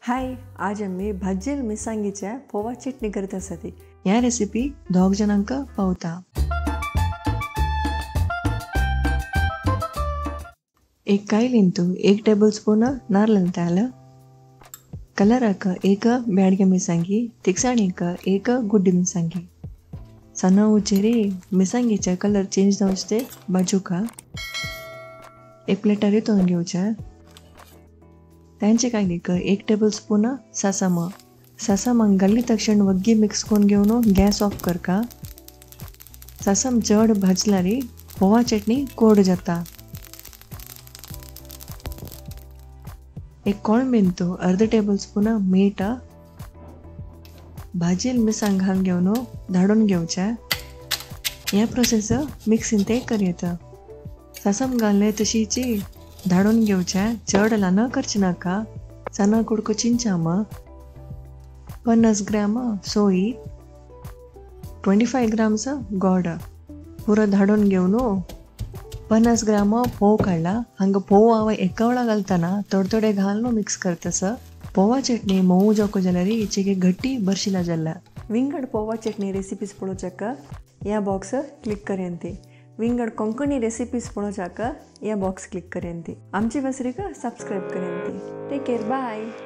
हाय, आज आमी भाजयेल मिरसांगेच्या फोवा चटणी करत आसा ती. ह्या रेसिपी 2 जणांक पावता. एक कायलींतु 1 टेबल स्पून नारळ तेल, कलराक 1 ब्याडगे मिरसांगी, तिखसाणीक 1 गुड्डी मिरसांगी. सಣ್ಣ उचेरी मिरसांगेचे कलर चेंज जावचे ते भाजूका. एक प्लेटार रितोवन घेवचें. तांचे कायलीक 1 टेबल स्पून सासम. सासमाक घाल्ली तक्षण वग्गी मिक्स करून घेवन गॅस ऑफ करका. सासम चड भाजल्यार फोवा चटणी कोड जाता. एक कोळंबेंतु अर्ध टेबल स्पून मीठ, भाजेल मिरसांग घालून घेवन धाडून घेवचें. हे प्रोसेस मिक्सीन ते करयता. सासम घालले तशीच धाडून घेवचें, चड ल्हान करचें नाका. साना कुडको चिंचाम, 50 ग्राम सोय, 25 ग्राम्स गोड पुरो धाडून घेवन 50 ग्राम फोव काडला. हांगा फोव हांव एका वेळा घालतना थोडे थोडे घालून मिक्स करतस. पोवा चटणी मोव जावंक जाल्यार चिके घट्टी बरशिला जाल्या. विंगड पोवा चटणी रेसिपीज पळोवच्याक ह्या बॉक्स क्लिक करयंती. विंगड कोंकणी रेसिपीज पळोवच्याक ह्या बॉक्स क्लिक करयंती. आमची वसरीक सबस्क्रायब करयंती. Take care, bye.